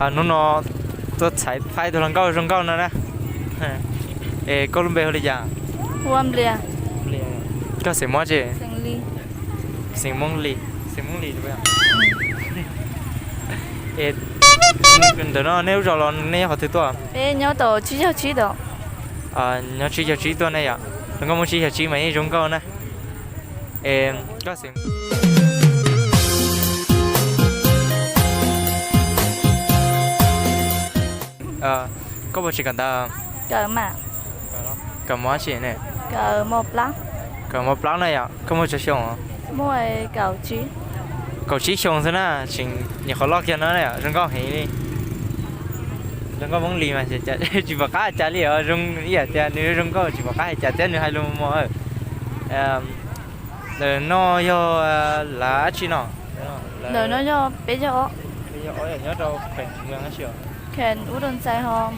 Hnub no tuaj txhais faib tus hluas nkauj zoo nkauj no na. Es koj lub npe hu li cas? Koj xeem Hmoob tsi? Xeem Hmoob Lis, xeem Hmoob Lis. Es ntawm no nej lub zos los nej nyob qhov twg tuaj? Nyob tsib caug tsib tuaj ne yom. Hluas nkauj Hmoob tsib caug tsib mas yeej zoo nkauj na. Es koj xeem Koj puas tsis kawm ntawv? Kawm mos dab tsi ne? Kawm mos plaub na yom. Koj muaj tsawg xyoo? Kaum tsib xyoo xwb na, tseem nyuam qhuav loj kiag no na, zoo nkauj heev li. Zoo nkauj Hmoob Lis mas tsis pom qab hais cas li os, zoo ib yam tias nws zoo nkauj tsis pom qab hais cas thiab nws hais lus mos mos. Ntawm no yog lav dab tsi no? Ntawm no yog peb caug ob, nyob rau kheem ub rau ntxais ho.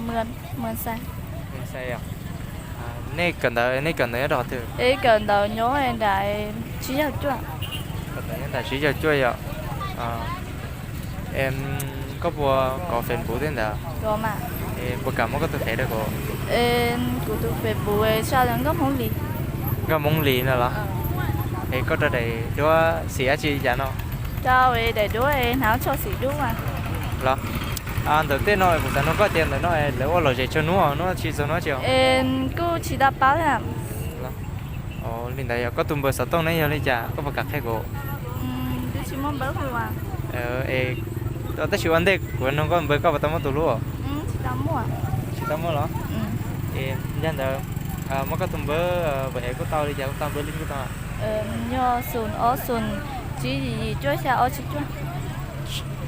Nej kawm ntawv, nej kawm ntawv nyob rau qhov twg? Es kawm ntawv nyob nram tsib caug cuaj. Kawm ntawv nyob nram tsib caug cuaj yom. Koj puas kov Facebook thiab ntawd? Puas kam muab koj tus fev rau kuv? Kuv tus Facebook sa nkauj Hmoob Lis. Nkauj Hmoob Lis no los? Es koj rau daim duab xim dab tsi li cas no? Rau daim duab hnav tsho xim dub mas. Los, ntawm tej no kuv xav nug koj tias ntawm no lawv ua lom zem tsaug hnub, hnub tsis tsaug hnub tsis? Es kuj tsis tau paub thiab. Li ntawd yog koj tus npawb xov tooj ne yog li cas koj puas kam qhia kuv? Tab sis ua ntej kuv nug koj npawb koj puas tau muaj tus hlub? Tsis tau muaj los? Yog ntawd muab koj tus npawb es kuj tau li cas, kuj tau npawb li kuj tau. Yog xoom ob xoom tsib yim yim cuaj xya ob tsib cuaj.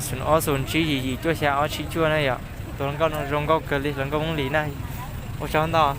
Xoom ob xoom tsib yim yim cuaj xya ob tsib cuaj na yom. Tus hluas nkauj no zoo nkauj kawg li, hluas nkauj Hmoob Lis na. Ua tsaug ntau.